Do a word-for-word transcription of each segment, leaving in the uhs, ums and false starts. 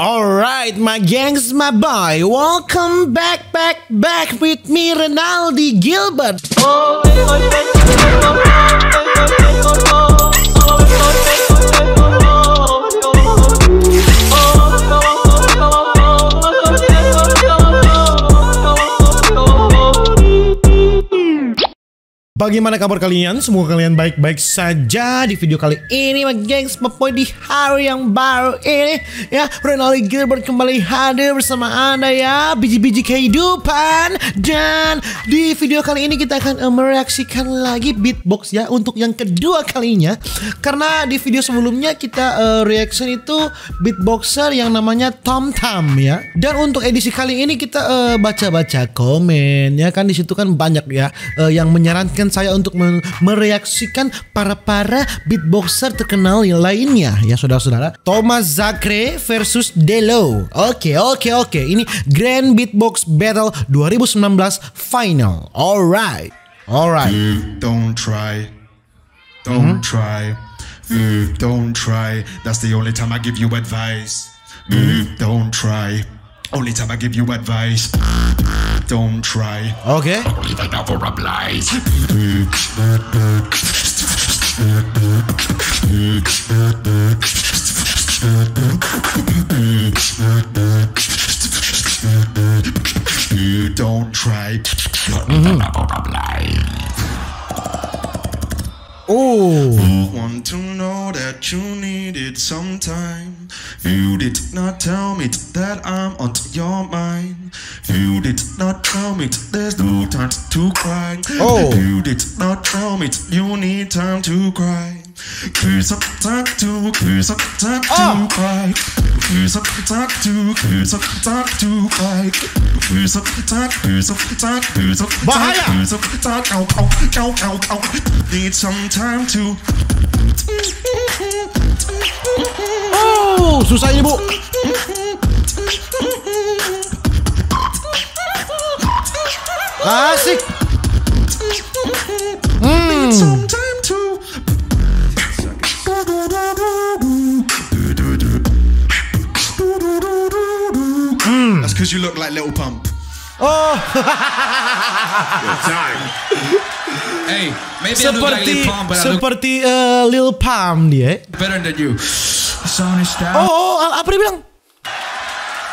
Alright, my gangs, my boy, welcome back, back, back with me, Renaldi Gilbert. Bagaimana kabar kalian? Semoga kalian baik-baik saja. Di video kali ini, my gangs, my boy, di hari yang baru ini, ya, Renaldi Gilbert kembali hadir bersama Anda, ya, biji-biji kehidupan. Dan di video kali ini kita akan, eh, mereaksikan lagi beatbox, ya, untuk yang kedua kalinya. Karena di video sebelumnya kita, eh, reaction itu beatboxer yang namanya Tom Tam, ya. Dan untuk edisi kali ini kita, eh, baca-baca komen, ya kan, di situ kan banyak, ya, eh, yang menyarankan saya untuk men-, mereaksikan para-para beatboxer terkenal yang lainnya, ya, saudara-saudara. Thomas Zachary versus Delo. Oke, oke, oke. Ini Grand Beatbox Battle dua ribu sembilan belas final. Alright. Alright. Don't try. Don't try. Don't try. That's the only time I give you advice. Don't try. Only time I give you advice. Don't try. Oke. Only the devil oblige. Don't try. Only the devil oblige. Oh. Want to know that you needed some time. You did not tell me that I'm on your mind. You did not tell me there's no time to cry. Oh. You did not tell me you need time to cry. There's some time to, there's some time to Ah. cry. There's some time to, there's some time to cry. There's some time, there's some time, there's some Bahaya. There's some time, ow, ow, ow, ow, ow. Need some time to. Oh, susah ini, Bu. Asik. Hmm. Some time to. That's because you look like Lil Pump. Oh, Hey, maybe I look like seperti Lil Pump, but I look seperti eh, Lil Pump dia. Eh. Better than you. Sound is down. Oh, oh, apa dia bilang?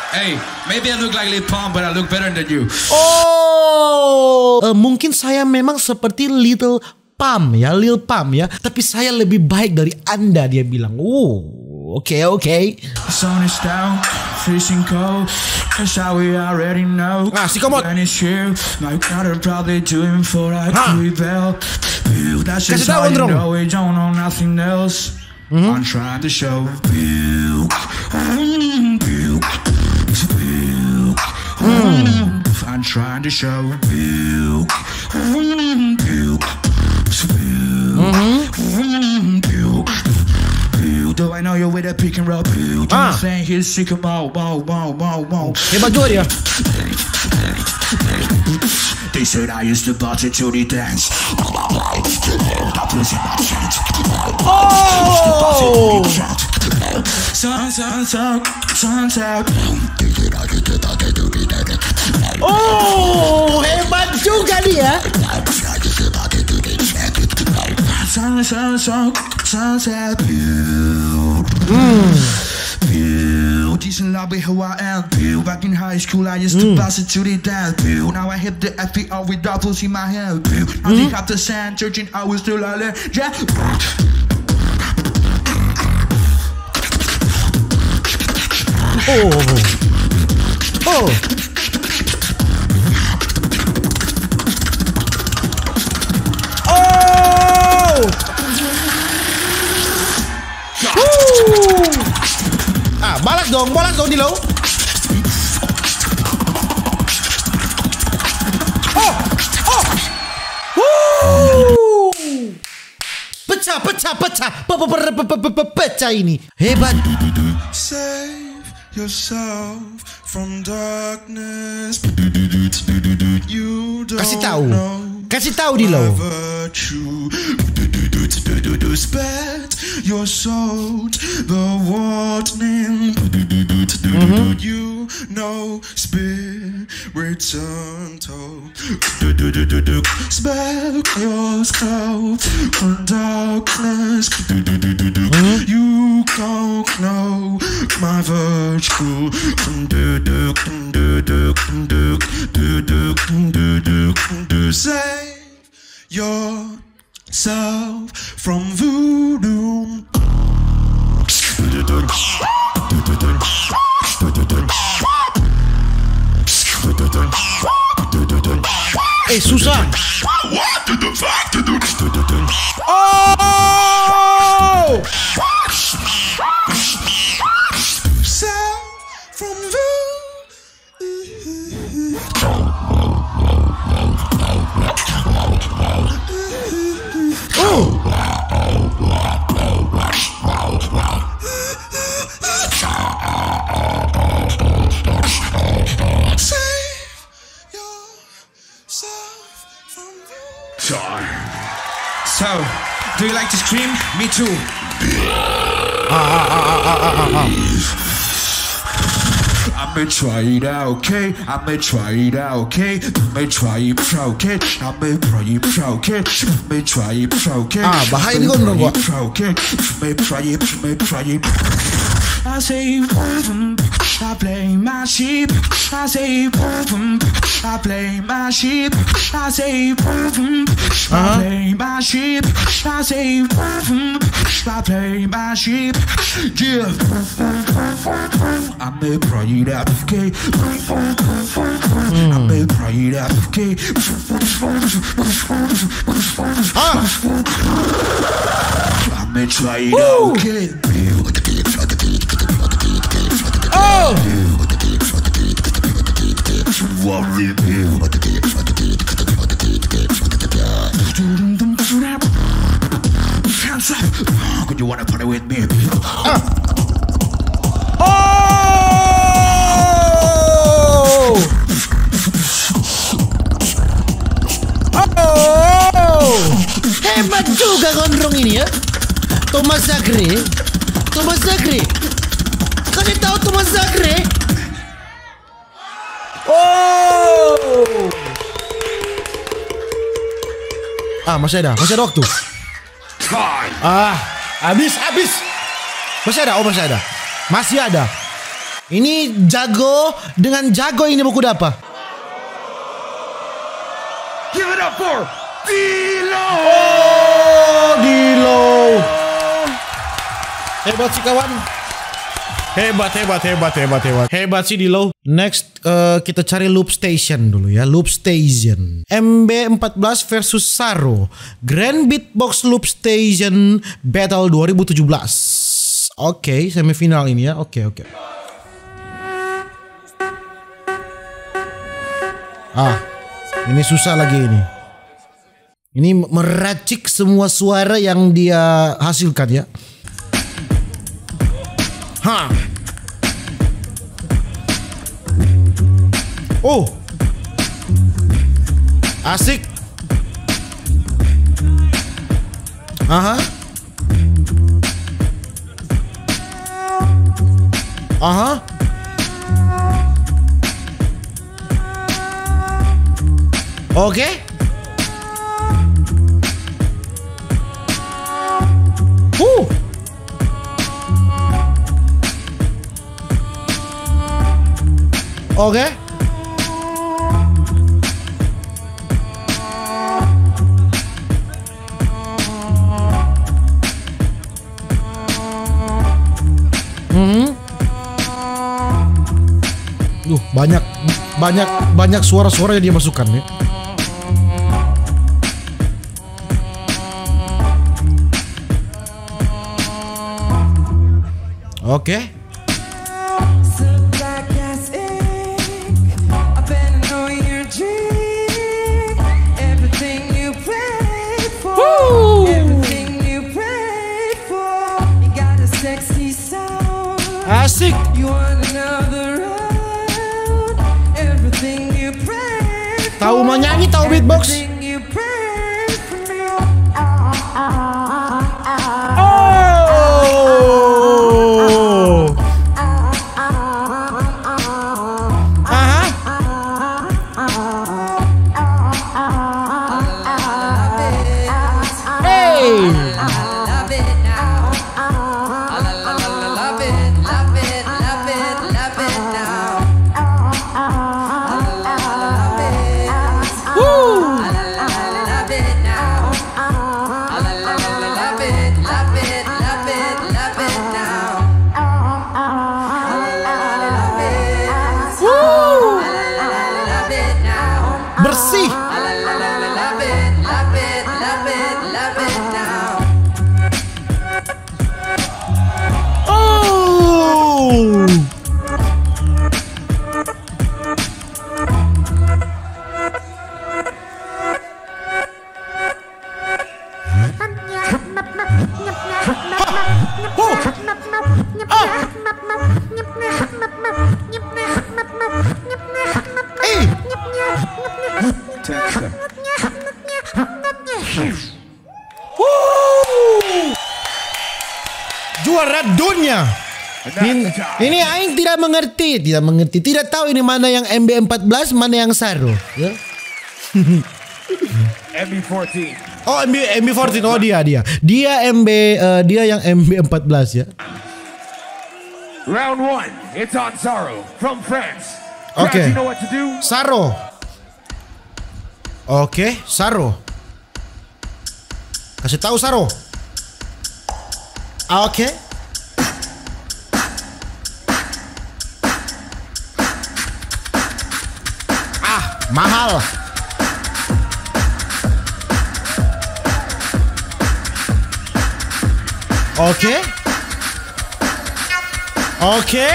Hey, maybe I look like Lil Pump, but I look better than you. Oh, eh, mungkin saya memang seperti Little Pump ya, Lil Pump ya. Tapi saya lebih baik dari Anda, dia bilang. Oh, oke, oke. Sound is down, freezing cold. That's how we already know. Ah, si Komod. When it's here, my brother probably doing for a Huh. rebel. That's Kasih just tahu, how you Ondrong. Know we don't know nothing else. I'm trying to show you. I'm trying to show you. Do I know you with a pick and roll? Do Ah. Saying he's sick of wow, wow, wow, wow, wow. Hebat juga dia. They said I used to bounce it to the dance. I'm losing my chance. Oh, Sun, sun, sun, sunset. oh, hebat juga dia. Sun, sun, sun, sunset. Pew. Decent love with who I am. Pew. Back in high school, I used to pass it to the dad. Pew. Now I hit the F E R with duffels in my hand. Pew. I think after sand, church and I was still a legend. Oh, oh. Oh. Wuh. Ah, balas dong, balas dong, Dilo. Oh, oh. Wuh. Pecah, pecah, pecah. Pe-, pe-, pe-, pe-, pe-, pe-, pe-, pecah ini. Hebat. Save yourself from darkness. You don't Kasih tahu. Know Kasih tahu, Dilo. Virtue. Spread Your soul, the warning. You know, spirits untold. Spell yourself from darkness. You don't know my virtue. Save your self from voodoo. Eh, susah. Oh! Self from voodoo. So, do you like to scream? Me too. I'ma try it out, okay? I'ma try it out, okay? I'ma try it, okay? I'ma try it, okay? I'ma try it, okay? Ah, bahaya ni kau menurut gua. Okay? I'ma try it, I'ma try it. I say, I play my sheep. I say, I play my sheep. I say, I play my sheep. I say, I play my sheep. Yeah. I'ma try it out, okay? I'ma try it out, okay? I'ma try it out, okay? Oh! Hands up. Could you wanna party with me? Oh! Oh! Hebat juga gondrong ini ya. Thomas Zagre. Thomas Zagre. Kalian tahu Thomas Zagre? Oh! Ah, masih ada, masih ada waktu. Ah, habis, habis. Masih ada, oh masih ada. Masih ada. Ini jago dengan jago ini buku apa? Give it up for Dilo. Oh, Dilo. Hebat sih kawan. Hebat, hebat, hebat, hebat, hebat. Hebat sih Dilo. Next, eh, kita cari Loop Station dulu ya. Loop Station. M B empat belas versus Saro. Grand Beatbox Loop Station Battle dua ribu tujuh belas. Oke, semifinal ini ya. Oke, oke. Ah, ini susah lagi ini. Ini meracik semua suara yang dia hasilkan ya. Ha. Oh. Asik. Aha. Aha. Oke. Huh. Oke. Mhm. Duh, banyak banyak banyak suara-suara yang dia masukkan ya. Oke. Asik. Tahu mau nyanyi, tahu beatbox? Oh. bersih. Oh. Juara dunia. Min-, ini aing tidak mengerti, tidak mengerti, tidak tahu ini mana yang M B empat belas, mana yang Saro, ya. M B fourteen. Oh, M B, M B fourteen. Oh, dia, dia. Dia M B, eh, dia yang M B empat belas, ya. Round one, it's on Saro from France. Oke. Crowd, you know what to do? Saro. Oke, Saro. Kasih tahu, Saro. Oke. Ah, mahal. Oke. Oke.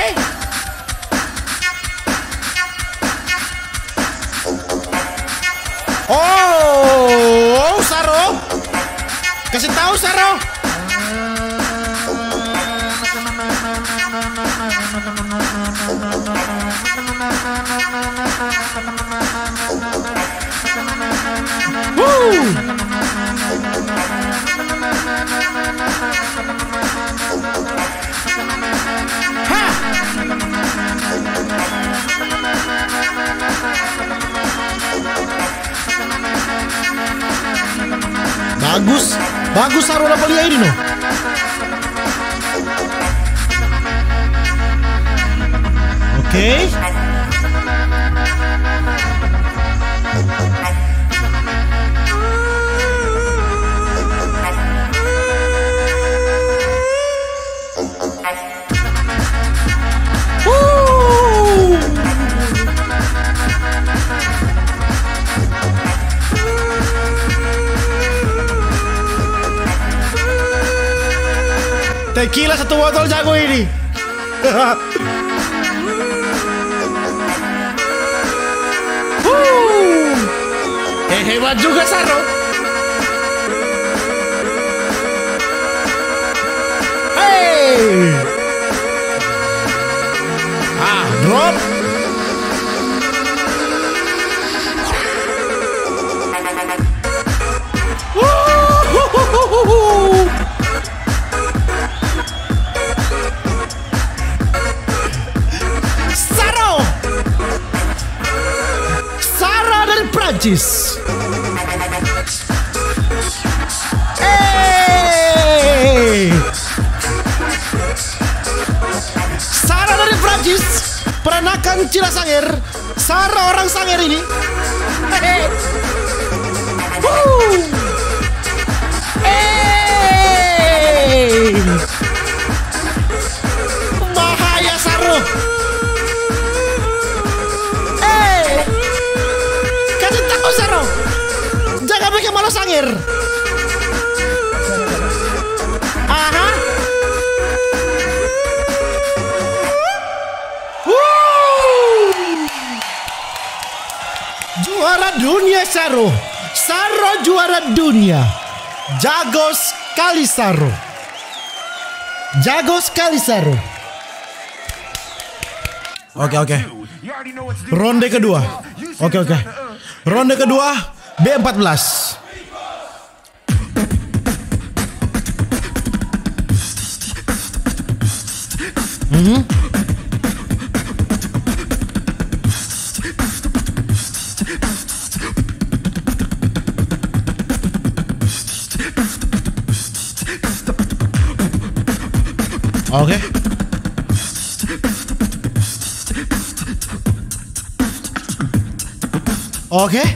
Oh, Saro. Kasih tahu, Saro. Wuh. Ha! Bagus, bagus Saro dapa lia ini, no. Oke. Wuh. Tequila satu botol jago ini. Huh. Eh, hebat juga, Saro. Hey. Ah, drop. Wuhuhuhuhu. Saro! Saro dari Prancis. Eh! Saro dari Prancis, peranakan Cila Sanger. Saro orang Sanger ini. Hehe. Wuh. Eh. Bahaya, Saro. Eh. Kasih tahu, Saro. Jaga bikin malu Sanger. Aha. Wuh. Juara dunia, Saro. Saro juara dunia. Jago skali, Saro. Jago skali, Saro. Oke, oke. Ronde kedua. Oke, oke. Ronde kedua, B empat belas. Mhm. Oke. Oke.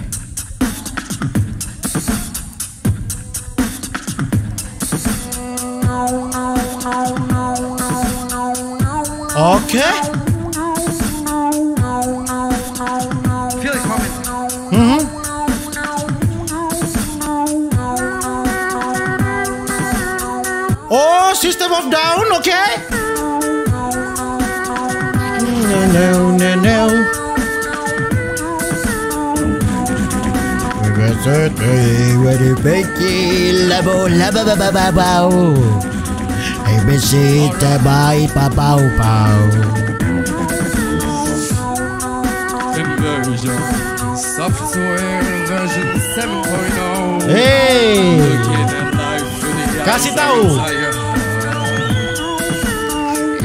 Oke. Feel it coming. Mhm. System of Down, okay? No, no, no, no. Labo, laba, ba, ba, ba, bau. A B C, tabai, papau, pau. Immersion. Software version seven point oh. Hey. Kasi tahu.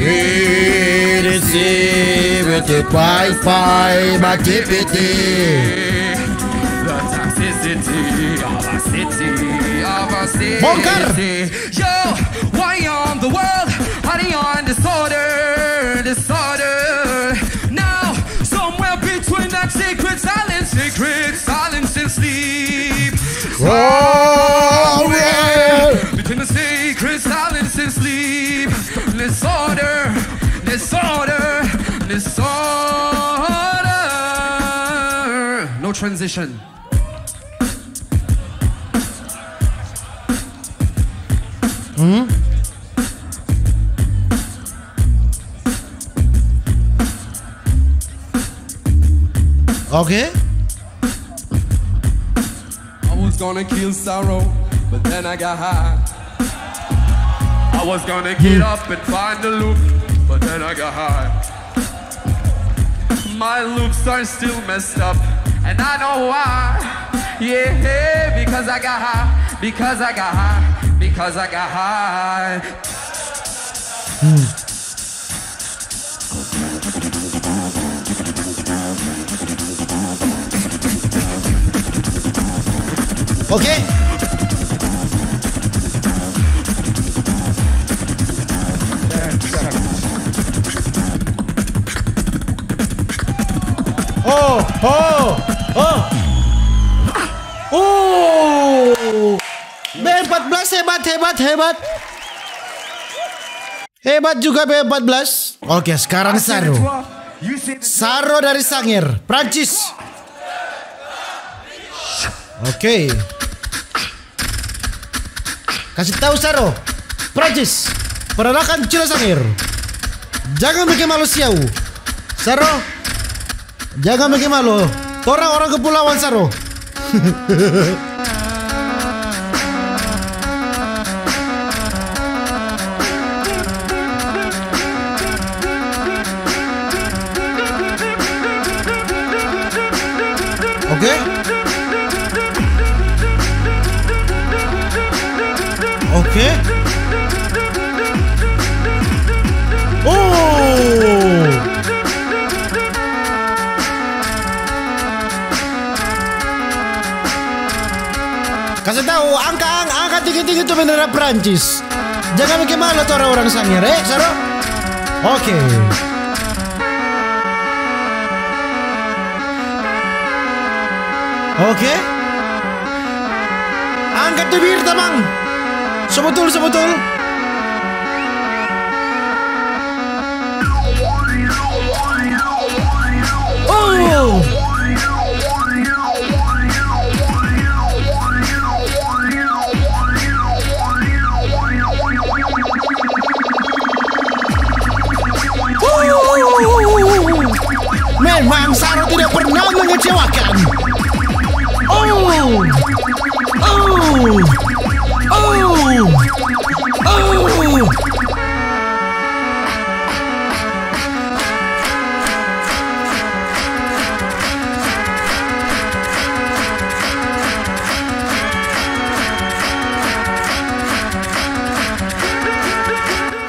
It is with the Wi-Fi activity. The toxicity of a city, of a city. Bongkar. Yo, why on the world are they on disorder, disorder? Now, somewhere between that secret silence, secret silence and sleep. Oh, yeah. Between the secret silence and sleep. Disorder, disorder, disorder. No transition. Hmm? Okay. I was gonna kill Sorrow, but then I got high. I was gonna get up and find the loop, but then I got high. My loops are still messed up, and I know why. Yeah, because I got high, because I got high, because I got high. Oke. Oh, oh, oh. Oh. B empat belas hebat, hebat, hebat. Hebat juga B empat belas. Oke, sekarang Saro. Saro dari Sangir, Prancis. Oke. Kasih tahu Saro, Prancis, peranakan Cila Sangir. Jangan bikin malu siau. Saro, jangan bikin malu. Torang orang kepulauan, Saro. Oke? Oke? Oh! Kasih tahu, angka, ang-, angka tinggi-tinggi tu bendera Prancis. Jangan bikin malu tu orang-orang Sangir, eh, Saro? Oke. Oke. Angka tu bir, tamang. So butul, so butul. Oh. Memang Saro tidak pernah mengecewakan. Oh. Oh. Oh. Oh.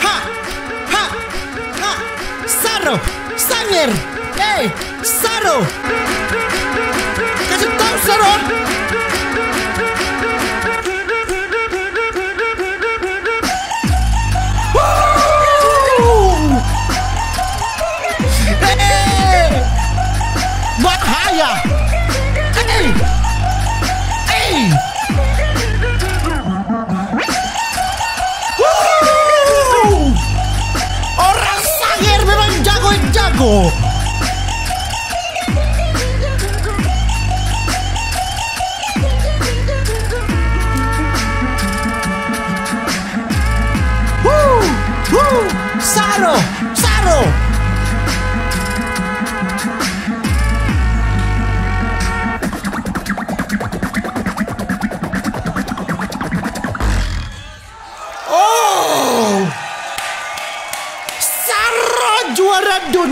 Ha! Ha! Ha! Saro! Sangir! Hei! Saro! Kasih tau, Saro! Wuh! Eh! Bahaya! Eh! Eh! Wuh! Orang Sangir memang jago-jago.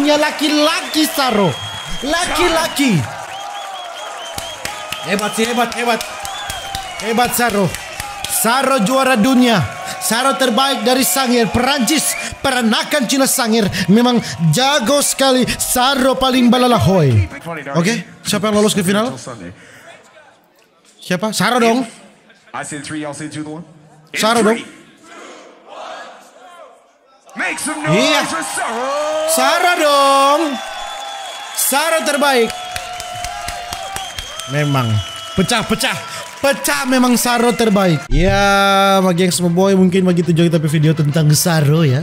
Nya laki-laki, Saro. Laki-laki. Hebat sih, hebat, hebat. Hebat, Saro. Saro juara dunia. Saro terbaik dari Sangir Perancis. Peranakan Cina Sangir. Memang jago sekali. Saro paling balalahoy. Oke, siapa yang lolos ke final? Siapa? Saro dong. I say three, y'all say two, the one. Saro dong. Make some Iya. noise for Saro. Saro dong. Saro terbaik. Memang pecah-pecah. Pecah, memang Saro terbaik. Ya, ma gengs, ma boy, mungkin begitu juga kita pe video tentang Saro ya.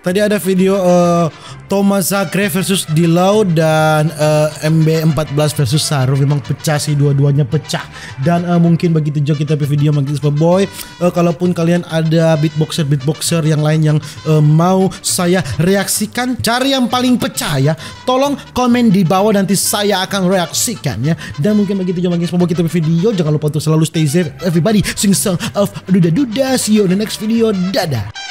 Tadi ada video eh, Thomas Zagre versus Dilau dan eh, M B empat belas versus Saro. Memang pecah sih, dua-duanya pecah. Dan eh, mungkin begitu juga kita pe video, ma gengs, ma boy. Eh, kalaupun kalian ada beatboxer-beatboxer yang lain yang eh, mau saya reaksikan, cari yang paling pecah ya. Tolong komen di bawah, nanti saya akan reaksikan ya. Dan mungkin begitu juga, ma gengs, ma boy, kita pe video. Jangan lupa untuk selalu stay safe, everybody. Sing song of duda-duda. See you in the next video. Dadah.